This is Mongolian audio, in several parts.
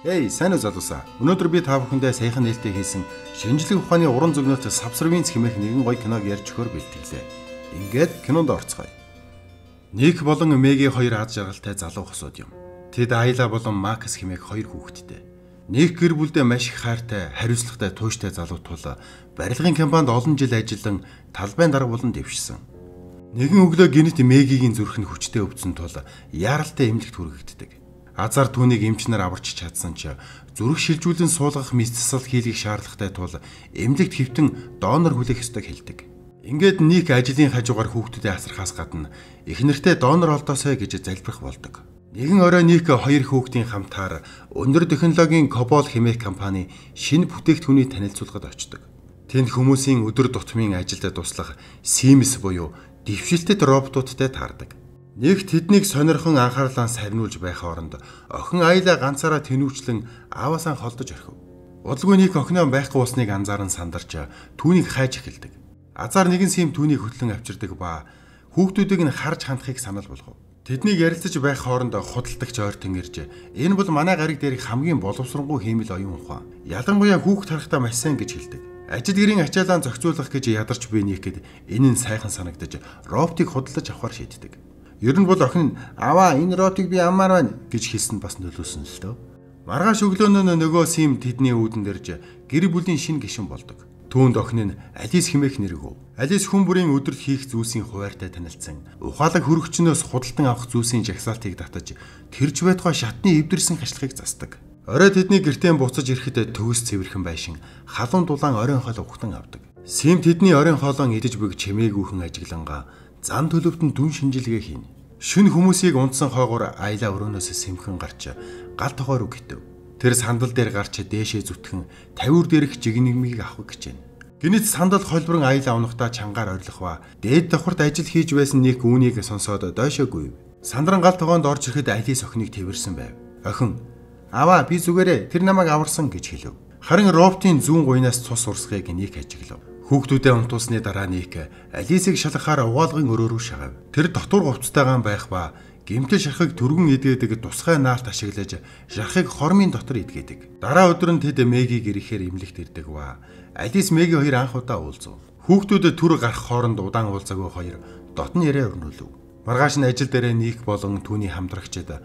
Эй, сайн уу залуусаа. Өнөөдөр би та бүхэндээ саяхан нээлттэй хийсэн шинжлэх ухааны уран зөгнөлт Subservience хэмээх нэгэн гоё киног ярьж өгөхөөр бэлтгэлээ. Ингээд кинонд орцгоё. Ник болон Меги хоёр аз жаргалтай залуу хосууд юм. Тэд Айла болон Макс хэмээх хоёр хүүхэдтэй. Ник гэр бүлдээ маш их хайртай, хариуцлагатай, тууштай залуу тул барилгын компанид олон жил ажиллан талбайн дарга болон дэвшсэн. Нэгэн өглөө гинэт Мегигийн зүрх нь хүчтэй өвдсөн тул яаралтай эмнэлэгт хүргэгддэг. Азар түүнийг эмч нар аварч чадсан ч зүрх шилжүүлэн суулгах мэс засал хийлгэх шаардлагатай тул эмнэлэгт хэвтэн донор хүлээх ёстойг хэлдэг. Ингээд Ник ажлын хажуугаар хүүхдүүдэд асрахаас гадна эхнэртээ донор олдоосой гэж залбирах болдог. Нэгэн орой Ник хоёр хүүхдийн хамтаар өндөр технологийн Кобол хэмээх компани шинэ бүтээгдэхүүний танилцуулгад очдог. Тэнд хүмүүсийн өдөр тутмын ажилдаа туслах Siemens буюу дэвшилтэт роботуудтай таардаг. Нэг тэднийг сонирхон анхаарлаа сарниулж байх хооронд охин Айла ганцаараа тэнүүчлэн ааваасаа холдож орхив. Удалгүй Ник охиноо байхгүй болсныг анзааран сандарч түүнийг хайж эхэлдэг. Азар нэгэн Сим түүнийг хөтлөн авчирдаг ба хүүхдүүдийг нь харж хандахыг санал болгов. Тэднийг ярилцаж байх хооронд худалдагч ойртон ирж энэ бол манай гариг дээрх хамгийн боловсронгуй хиймэл оюун ухаан. Ялангуяа хүүхд харахтаа маш сайн гэж хэлдэг. Ажил гэрийн ачаалаа зохицуулах гэж ядарч буй Никэд энэ нь сайхан санагдаж роботыг худалдаж авахар шийддэг. Ер нь бол охин аваа энэ роботыг би аммаар байна гэж хэлсэн бас нөлөөсөн л дөө. Маргааш өглөөнөө нөгөө Сим тэдний үүдэн дэрж гэр бүлийн шинэ гишүүн болдог. Түүнд охин нь Алис хэмээх нэр өгөв. Алис хүн бүрийн өдөрт хийх зүйлсийн хуваарьтай танилцсан. Ухаалаг хөрөгчнөөс худалдан авах зүйлсийн жагсаалтыг татаж тэрж байтугай шатны эвдэрсэн хашлахыг засдаг. Орой тэдний гэртээ буцаж ирэхэд төгс цэвэрхэн байшин халуун дулаан оройн хоол ухтан авдаг. Сим тэдний оройн хоолоо идэж буйг чимээгүйхэн ажиглангаа зан төлөвтөн дүн шинжилгээ хийнэ. Шүн хүмүүсийг унтсан хойгоор Айла өрөөнөөс сэмхэн гарч гал тогоо руу гэтэв. Тэр сандал дээр гарч дээшээ зүтгэн тавиур дээрх жигнэмгийг авах гэжээ. Гинэт сандал холборон Айла унахдаа чангаар орилох ба дээд давхарт ажил хийж байсан Ник үүнийг сонсоод дойшоо гүйв. Сандран гал тогоонд орж ирэхэд Алис охиныг тэвэрсэн байв. Охин "Аваа би зүгээрээ тэр намайг аварсан" гэж хэлв. Харин роботын зүүн гуйнаас цус урсгыг Ник ажиглав. Хүүхдүүдээ унтуулсны дараа Ник Алисыг шалгахаар угаалгын өрөө рүү шагав. Тэр дотуур хувцастайгаан байх ба гэмтэл шархыг түргэн эдгээдэг тусгай наалт ашиглаж шархыг хормын дотор эдгээдэг. Дараа өдөр нь тэд Мегийг ирэхээр эмнэлэгт ирдэг ба Алис Меги хоёр анх удаа уулзав. Хүүхдүүдэд түр гарах хооронд удаан уулзаагүй хоёр дотн яриа өрнүүлв. Маргааш нь ажил дээрээ Ник болон түүний хамтрагчид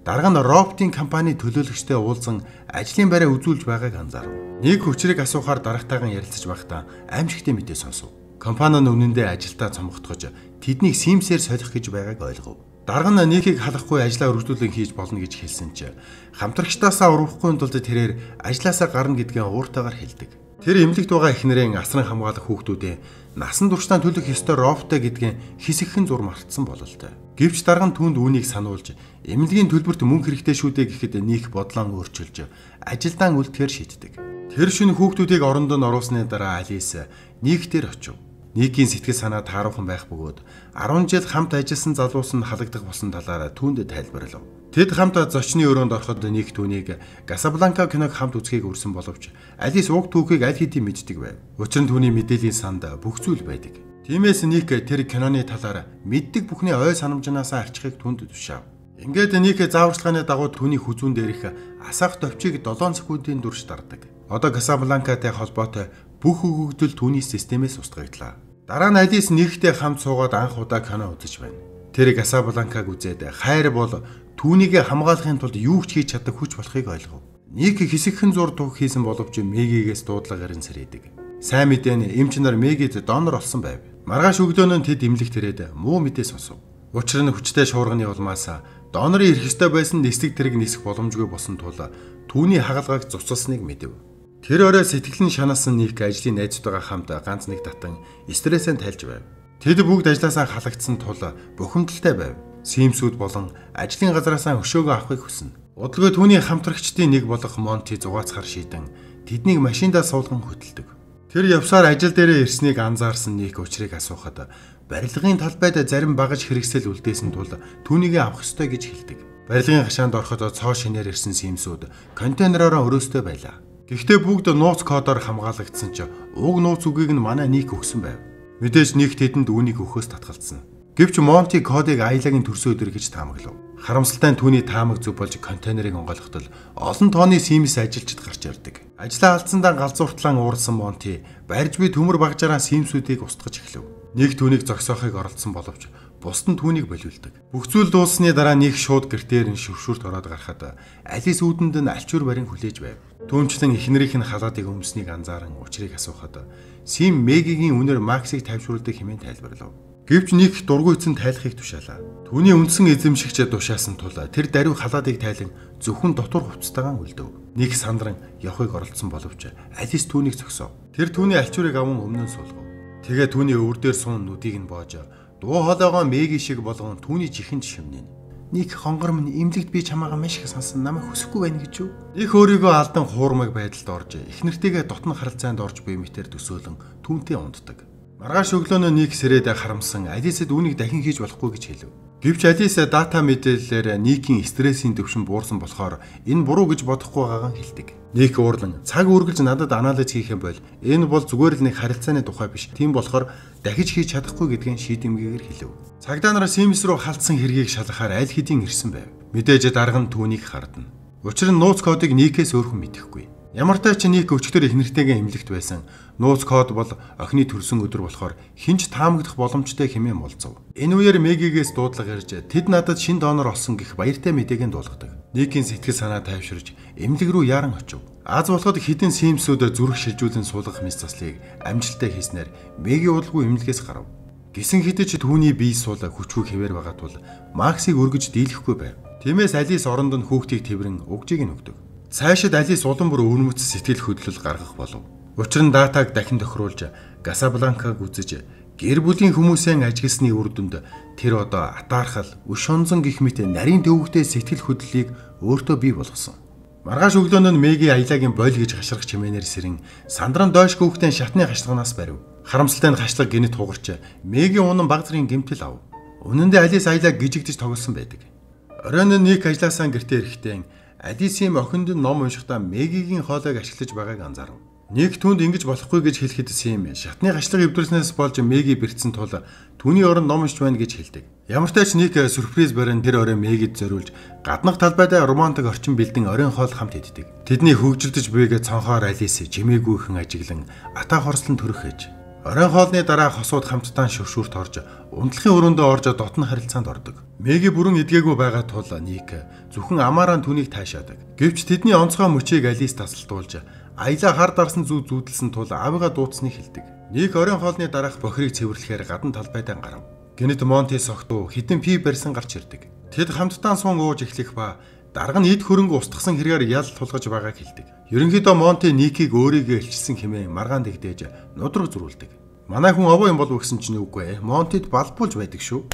дарга нь роботын компани төлөөлөгчтэй уулзан ажлын байраа үзүүлж байгааг анзаарав. Ник хүчрийг асуухаар дарагтайгаан ярилцаж байхдаа аимшигтай мэдээ сонсов. Компани нь үнэндээ ажилдаа цомготгож тэднийг Симсээр солих гэж байгааг ойлгов. Дарга нь Никийг халахгүй ажлаа өргөжлүүлэн хийж болно гэж хэлсэн чинь хамтрагчдаасаа урвахгүй тулд тэрээр ажлаасаа гарна гэдгээ ууртайгаар хэлдэг. Тэр эмнэлэгт байгаа эхнэрээ асран хамгаалах хүүхдүүдээ насан туршдаа төлөх ёстой роботтой гэдгээ хэсэгхэн зур мартсан бололтой. Гэвч дарга нь түүнд үүнийг сануулж эмнэлгийн төлбөрт мөнгө хэрэгтэй шүү дээ гэхэд Ник бодлон өөрчилж ажилдаа үлдэхээр шийддэг. Тэр шөнө хүүхдүүдийг оронд нь оруулсны дараа Алис Ник дээр очив. Никийн сэтгэл санаа тааруухан байх бөгөөд 10 жил хамт ажилласан залуус нь халагдах болсон талаараа түүнд тайлбарлав. Тэд хамт зочны өрөөнд ороход Ник түүнийг Касабланка киног хамт үзхийг өрсөн боловч Алис уг түүхийг аль хэдийн мэддэг байв. Учир нь түүний мэдээллийн санд бүх зүйл байдаг. Тиймээс Ник тэр киноны талаар мэддэг бүхний ой санамжнаасаа арчихыг түүнд тушаав. Ингээд Ник зааварчилгааны дагуу түүний хүзүүн дээрх асаах товчийг 7 секундын турш дардаг. Одоо Касабланкатай холбоотой бүх өгөгдөл түүний системээс устгагдлаа. Дараа нь Алис Никтэй хамт суугаад анх удаа кино үзэж байна. Тэр Касабланкаг үзээд хайр бол түүнийг хамгаалахын тулд юу ч хийж чадах хүч болохыг ойлгов. Ник хэсэгхэн зур туг хийсэн боловч Мегигээс дуудлага ирэн сэрээдэг. Сайн мэдээ нь эмч нар Мегид донор олсон байв. Маргааш өглөөнөө тэд эмнэлэгт ирээд муу мэдээ сонсов. Учир нь хүчтэй шуурганы улмаас донорын ирэх ёстой байсан нисдэг тэрэг нисэх боломжгүй болсон тул түүний хагалгааг цуцалсныг мэдэв. Тэр орой сэтгэл нь шанаасан Ник ажлын найзтайгаа хамт ганц нэг татан стрессээ тайлж байв. Тэд бүгд ажлаасаа халагдсан тул бухимдалтай байв. Симсүүд болон ажлын газараасаа өшөөгөө авахыг хүснэ. Удалгүй түүний хамтрагчдын нэг болох Монти зугаацахар шийдэн тэднийг машиндаа суулган хөтэлдэг. Тэр явсаар ажил дээрээ ирснийг анзаарсан Ник учрыг асуухад барилгын талбайд зарим багаж хэрэгсэл үлдээсэн тул түүнийгээ авах ёстой гэж хэлдэг. Барилгын хашаанд ороход цоо шинээр ирсэн Симсүүд контейнеророо өрөөстэй байлаа. Гэхдээ бүгд нууц кодоор хамгаалагдсан ч уг нууц үгийг нь манай Ник өгсөн байв. Мэдээж Ник тэдэнд үүнийг өгөхөөс татгалзсан. Гэвч Монти кодыг Айлагийн төрсөн өдөр гэж таамаглав. Харамсалтай нь түүний таамаг зөв болж контейнерыг онгойлгоход л олон тооны Симс ажилчид гарч ирдэг. Ажлаа алдсандаа галзууртлан уурсан Монти барьж буй төмөр багжаараа Симсүүдийг устгаж эхлэв. Нэг түүнийг зогсоохыг оролдсон боловч бусд нь түүнийг болиулдаг. Бүх зүйл дууссаны дараа Ник шууд гэртээр нь шүвшүрт ороод гарахад Алис үүдэнд нь альчуур барин хүлээж байв. Түүнчлэн эхнэрийнх нь халаадыг өмснийг анзааран учрыг асуухад Сим Мегигийн үнээр Максыг тайвшруулдаг хэмээн тайлбарлав. Гэвч Ник дургүй эцэн тайлахыг тушаалаа. Түүний үндсэн эзэмшигчээ тушаасан тул тэр даруй халаадыг тайлан зөвхөн дотор хувцастайгаа үлдэв. Ник сандран явахыг оролдсон боловч Алис түүнийг зогсоов. Тэр түүний альчуурыг аван өмнө нь суулгав. Тэгээ түүний өвөр дээр суун нүдийг нь боож дуу хоолойгоо Меги шиг болгон түүний жихэнд шимнэн. Ник хонгор минь эмнэлэгт би чамаагаа маш их сансан намайг хүсэхгүй байна гэж юу? Ник өөрийгөө алдан хуурмаг байдалд орж эхнэртэйгээ дотн харилцаанд орж буй мэтэр төсөөлөн түүнтэй унтдаг. Маргааш өглөөнөө Ник сэрээд харамсан Алисэд үүнийг дахин хийж болохгүй гэж хэлв. Гэвч Алис дата мэдээллээр Никийн стрессийн түвшин буурсан болохоор энэ буруу гэж бодохгүй байгаагаа хэлдэг. Ник уурлан цаг үргэлж надад анализ хийх юм бол энэ бол зүгээр л нэг харилцааны тухай биш. Тийм болохоор дахиж хийж чадахгүй гэдгийг шийдэмгийгээр хэлв. Цагдаа нар Симс рүү халтсан хэргийг шалгахаар аль хэдийн ирсэн байв. Мэдээж дарга нь түүнийг хардна. Учир нь нууц кодыг Никээс өөр хүн мэдэхгүй. Ямар ч тач Ник өчигдөр эхнэртэйгээ эмнэлэгт байсан. Нууц код бол охины төрсөн өдөр болохоор хэн ч таамаглах боломжтой хэмээн мулзав. Энэ үеэр Мегигээс дуудлага ирж тэд надад шинэ донор олсон гэх баяртай мэдээг нь дуулгадаг. Никийн сэтгэл санаа тайвширж эмнэлэг рүү яаран очив. Аз болоход хэдэн Симсүүд зүрх шилжүүлэн суулгах мэс заслыг амжилттай хийснээр Меги удалгүй эмнэлгээс гарав. Гисэн хэдий ч түүний бие суул хүчгүй хэвээр байгаа тул Максыг өргөж дийлэхгүй байв. Тиймээс Алис оронд нь хүүхдийг тэврэн угжийг нь өгдөг. Цаашид Алис улам бүр өвөрмөц сэтгэл хөдлөл гаргах болов. Учир нь датаг дахин тохируулж Касабланкаг үзэж гэр бүлийн хүмүүсээ ажигласны үр дүнд тэр одоо атаархал, өш онзон гэх мэт нарийн төвөгтэй сэтгэл хөдлөлийг өөртөө бий болгосон. Маргааш өглөөнөө нь Меги аялагийн бойл гэж хашрах чимээнээр сэрэн сандран дойш хүүхдэн шатны хашлагнаас барив. Харамсалтай нь хашлаг гинэт хугарч Меги унан баг зэргийн гэмтэл ав. Үнэн дээр Алис аялаг гижигдэж тоглосон байдаг. Оройн нь Ник ажлаасаа гэртээ ирэхдээ Алисийн охинд нь ном уншихдаа Мегигийн хоолойг ашиглаж байгааг анзаарав. Ник түүнд ингэж болохгүй гэж хэлэхэд Сим шатны хашлаг эвдэрснээс болж Меги бэртсэн тул түүний оронд ном уншиж байна гэж хэлдэг. Ямар ч тач Ник сюрприз барин тэр орой Мегид зориулж гаднах талбайдаа романтик орчин бэлдэн оройн хоол хамт иддэг. Тэдний хөгжилдөж буйгээ цонхоор Алис чимээгүйхэн ажиглан ата хорслон төрөх гэж. Оройн хоолны дараа хосууд хамтдаа шөвшүүрт орж унтлахын өрөөндөө орж дотн харилцаанд ордог. Меги бүрэн эдгээгүй байгаа тул Ник зөвхөн амаараа түүнийг таашаадаг. Гэвч тэдний онцгой мөчийг Алис тасалдуулж аялаа хар дарсан зүү зүүдэлсэн тул аавыгаа дуудсныг хэлдэг. Ник оройн хоолны дараах бохирыг цэвэрлэхээр гадна талбайдаа гарав. Гэнэт Монти согтуу хитэн пи барьсан гарч ирдэг. Тэд хамтдаа суун ууж эхлэх ба дарга нь эд хөрөнгө устгасан хэрэгээр ял тулгаж байгааг хэлдэг. Ерөнхийдөө Монти Никийг өөрийгөө илчилсэн хэмээн маргаан дэгдээж нудраг зөрүүлдэг. Манай хүн овоо юм болов гэсэн чинь үгүй. Монтид балбуулж байдаг шүү.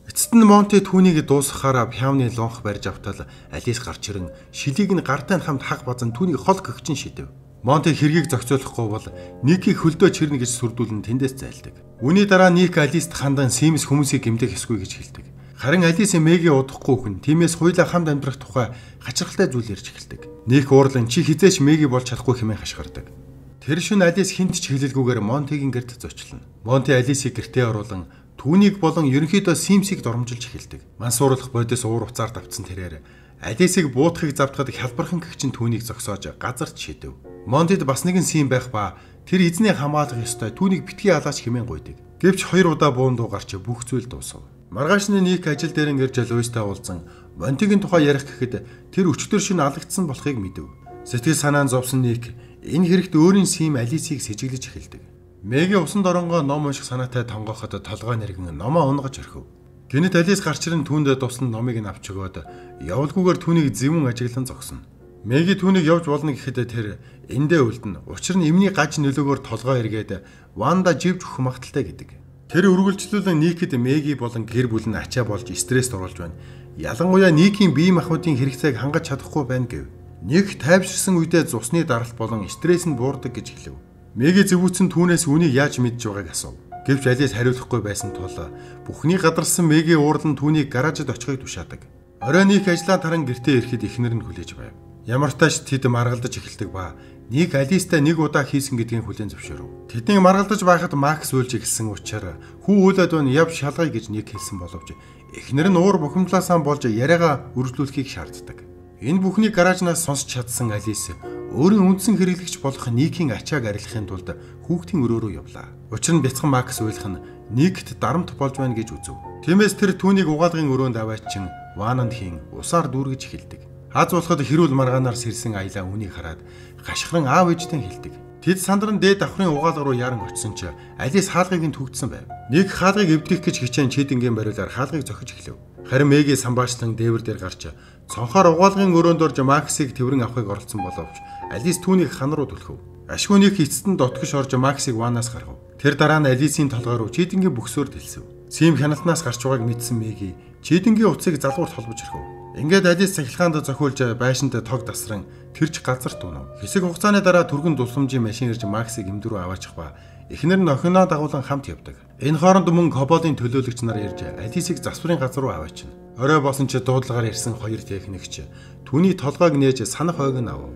Эцэст нь Монти түүнийг дуусгахаараа пианы лонх барьж автал Алис гарч ирэн шилийг нь гартай нь хамт хаг базан түүнийг хол гэгчин шидэв. Монти хэргийг зохицуулахгүй бол Никийг хөлдөө чирнэ гэж сүрдүүлэн тэндээс зайлдаг. Үүний дараа Ник Алист хандан Симс хүмүүсийг гэмтэх ёсгүй гэж хэлдэг. Харин Алис Меги удахгүй хүн. Тиймээс хуйлаа хамт амьдрах тухай хачирхалтай зүйл ярьж эхэлдэг. Ник уурлан чи хизээч Меги болж чадахгүй хэмээн хашгирдаг. Тэр шөнө Алис хинт ч хэлэлгүйгээр Монтигийн гэрт зочлоно. Монти Алисийг гэртээ оруулан түүнийг болон ерөнхийдөө Симсийг доромжилж эхэлдэг. Мансууруулах бодис уур уцаар давтсан тэрээр Алисийг буутахыг завтахад хялбархан гэгчин түүнийг зогсоож газарт шидэв. Монтид бас нэгэн Сим байх ба тэр эзний хамгаалах ёстой түүнийг битгий алаач хэмээн гуйдаг. Гэвч хоёр удаа буун дуу гарч бүх зүйл дуусав. Маргааш нь Ник ажил дээр ирж Луистай уулзан Монтигийн тухай ярих гэхэд тэр өчигдөр шөнө алагдсан болохыг мэдэв. Сэтгэл санаа нь зовсон Ник энэ хэрэгт өөрийн Сим Алисийг сэжиглэж эхэлдэг. Меги усан доронгоо ном унших санаатай тонгооход толгой нэргэн номоо унгаж орхив. Гэнэт Алис гарч ирэн түүндээ туссан номыг нь авч өгөөд явалгүйгээр түүнийг зэвүүн ажиглан зогсно. Меги түүнийг явж болно гэхэд тэр эндээ үлдэнэ. Учир нь эмний гаж нөлөөгөөр толгой эргээд Ванда живж өгөх магадaltaй гэдэг. Тэр үргэлжлүүлэн Никэд Меги болон гэр бүл нь ачаа болж стресст оруулж байна. Ялангуяа Никийн бие махбодын хэрэгцээг хангаж чадахгүй байна гэв. Ник тайвширсан үедээ цусны даралт болон стресс нь буурдаг гэж хэлв. Меги зэвүүцэн түүнээс үүнийг яаж мэдж байгааг асуув. Гэвч Алис хариулахгүй байсан тул бүхний гадарсан Меги уурлан түүнийг гаражид очихыг тушаадаг. Орой Ник ажлаа таран гэртээ ирэхэд эхнэр нь хүлээж байв. Ямар тач тэд маргалдаж эхэлдэг ба Ник Алистай нэг удаа хийсэн гэдгийг хүлээн зөвшөөрөв. Тэднийг маргалдаж байхад Макс уйлж эхэлсэн учраас хүү уйлаад байна яв шалгая гэж Ник хэлсэн боловч эхнэр нь уур бухимдлаасаа болж яриагаа үргэлжлүүлэхийг шаарддаг. Энэ бүхнийг гаражнаас сонсч чадсан Алис өөрийн үндсэн хэрэглэгч болох Никийн ачааг арилгахын тулд хүүхдийн өрөө рүү явлаа. Учир нь бяцхан Макс уйлах нь Никт дарамт болж байна гэж үзв. Тиймээс тэр түүнийг угаалгын өрөөнд аваачин вананд хийн усаар дүүргэж эхэлдэг. Аз болоход хэрүүл маргаанаар сэрсэн аялаа үнийг хараад гашхран аав ээжтэй хэлдэг. Тэд сандран дээд давхрын угаалга руу яран очисон чи Алис хаалгыг нь түгдсэн байв. Ник хаалгыг эвдэх гэж хичээн чийдэнгийн бариулаар хаалгыг зохиж эхлэв. Харин Мэги самбаачлан дээвэр дээр гарч цонхоор угаалгын өрөөнд орж Максыг тэврэн авахыг оролдсон боловч Алис түүнийг хан руу түлхэв. Ашгүй Ник эцэст нь дотгош орж Максыг ваннаас гаргав. Тэр дараа нь Алисийн толгой руу чийдэнгийн бөхсөөр дэлсэв. Сим хяналтнаас гарч байгааг мэдсэн Мэги чийдэнгийн утсыг залгуурт холбож ирэв. Ингээд Алис цахилгаанд зохиулж байшинд тог дасран тэрч газарт унав. Хэсэг хугацааны дараа түргэн тусламжийн машин ирж Максыг эмд рүү аваачих ба эхнэр нь охиноо дагуулan хамт явдаг. Энэ хооронд мөн Коболын төлөөлөгч нар ирж Алисыг засварын газар руу аваачна. Орой болсон чи дуудлагаар ирсэн хоёр техникч түүний толгойг нээж санах ойг нь авав.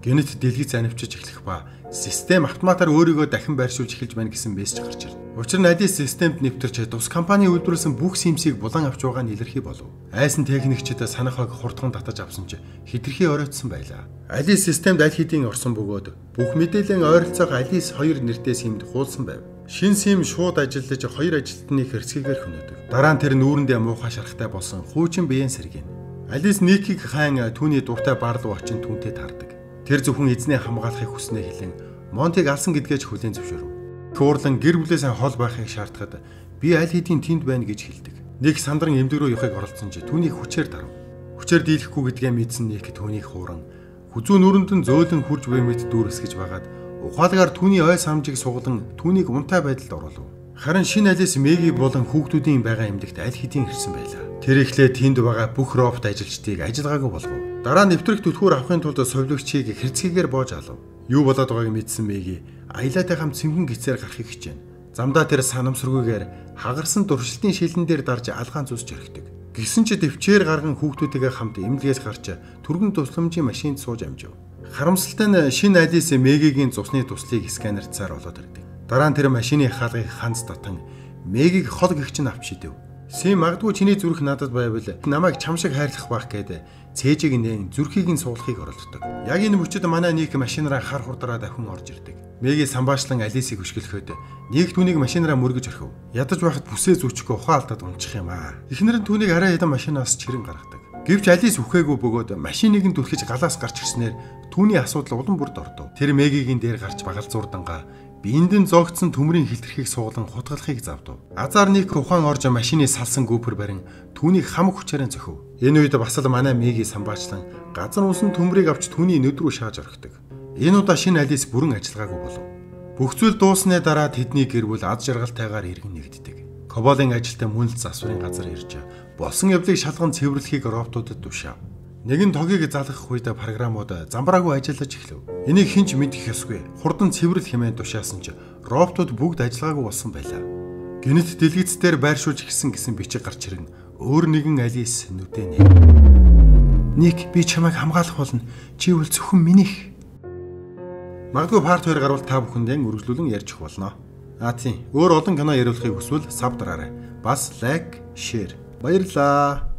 Гэнэт дэлгэц анивчиж эхлэх ба систем автоматар өөрийгөө дахин байршуулж эхэлж байна гэсэн мессеж гарч ирнэ. Учир нь Алис системд нэвтэрч тус компани үйлдвэрлэсэн бүх симсийг булан авч байгаа нь илэрхий болов. Айсан техникчид санах ойг хурдхан татаж авсан чи хитрхи оройтсон байлаа. Алис системд аль хэдийн орсон бөгөөд бүх мэдээллийн ойролцоог Алис хоёр нэртэй симд хуулсан байв. Шин сим шууд ажиллаж хоёр ажилтныг хэрцгийгээр хөнөөдөг. Дараа нь тэр нүүрэндээ муухай шарахтай болсон хуучин биеэн сэргийна. Алис Никийг хайн түүний дуртай бар руу очин түүнтэй таардаг. Тэр зөвхөн эзнээ хамгаалахыг хүснээ хэлэн Монтиг алсан гэдгээ ч хүлээн зөвшөөрөв. Хуурлан гэр бүлээсээ хол байхыг шаардахад би аль хэдийн тэнд байна гэж хэлдэг. Ник сандран эмдэг рүү явахыг оролдсон чи түүнийг хүчээр дарав. Хүчээр дийлэхгүй гэдгээ мэдсэн Ник түүнийг хууран хүзүү нүрэнд нь зөөлөн хурж буй мэт дүүр эсгэж байгаад ухаалгаар түүний ой самжийг сугалан түүнийг унтай байдалд оруулав. Харин шинэ Алис Мэги болон хүүхдүүдийн байгаа эмдэгт аль хэдийн ирсэн байлаа. Тэр эхлээд тэнд байгаа бүх робот ажилчдыг ажиллагаагүй болгов. Дараа нэвтрэх түлхүүр авахын тулд совилогчийг хэрцгийгээр боож алав. Юу болоод байгааг мэдсэн Мэги аялаатай хамт цэмхэн гисээр гарахыг хичээнэ. Замдаа тэр санамсаргүйгээр хагарсан туршилтын шилэн дээр дарж алгаан зүсч орхидог. Гэсэн чи төвчээр гарган хүүхдүүдтэйгээ хамт эмнэлгээс гарч түргэн тусламжийн машинд сууж амжив. Харамсалтай нь шинэ Алис Мэгигийн цусны туслыг сканерцаар олоод ирдэг. Дараа нь тэр машины хаалгыг ханц татан Мэгиг хол гихч нь авч шидэв. Сим магадгүй чиний зүрх надад байвал намайг чам шиг хайрлах байх гээд цээжийг нээн зүрхийг нь суулгахыг оролддог. Яг энэ мөчид манай Ник машинараа хар хурдраа давхин орж ирдэг. Мэги самбаачлан Алисыг хөшгөлөхөд Ник түүнийг машинараа мөргөж орхив. Ядаж байхад бүсээ зүүчихгүй ухаан алдаад унчих юм аа. Эхнэр нь түүнийг арай хэдэн машинаас чирэн гаргадаг. Гэвч Алис үхээгүй бөгөөд машиныг нь түлхэж галаас гарч ирснээр түүний асуудал улам бүрд ордов. Тэр Мэгигийн дээр гарч багалзуурдангаа биеинд нь зоогдсон төмрийн хилтерхийг суулган хутгалахыг завдав. Азар Ник ухаан орж машины салсан гүүпэр барин түүнийг хамаг хүчээрээ зөхөв. Энэ үед бас л манай Меги самбаачлан газар унсан төмрийг авч түүний нүд рүү шааж орхидог. Энэ удаа шинэ Алис бүрэн ажиллагаагүй болов. Бүх зүйл дууссаны дараа тэдний гэр бүл аз жаргалтайгаар иргэн нэгддэг. Коболын ажилтан мөн л засварын газар ирж болсон явдлыг шалган цэвэрлэхийг роботуудад тушаав. Нэгэн тогийг залгах үед програмууд замбраагүй ажиллаж эхлэв. Энийг хэн ч мэдэх ёсгүй. Хурдан цэвэрлэх хэмээн тушаасан ч роботууд бүгд ажиллагаагүй болсон байлаа. Гэнэт дэлгэц дээр байршуулж эхэлсэн гэсэн бичиг гарч ирэн өөр нэгэн Алис нүдэ нээв. Ник би чамайг хамгаалах болно. Чи бол зөвхөн минийх. Магадгүй part 2 гарвал та бүхэндээ үргэлжлүүлэн ярьж өгөх болно. А тийм. Өөр олон кино яриулахыг хүсвэл sub дараарай. Бас like, share. Баярлалаа.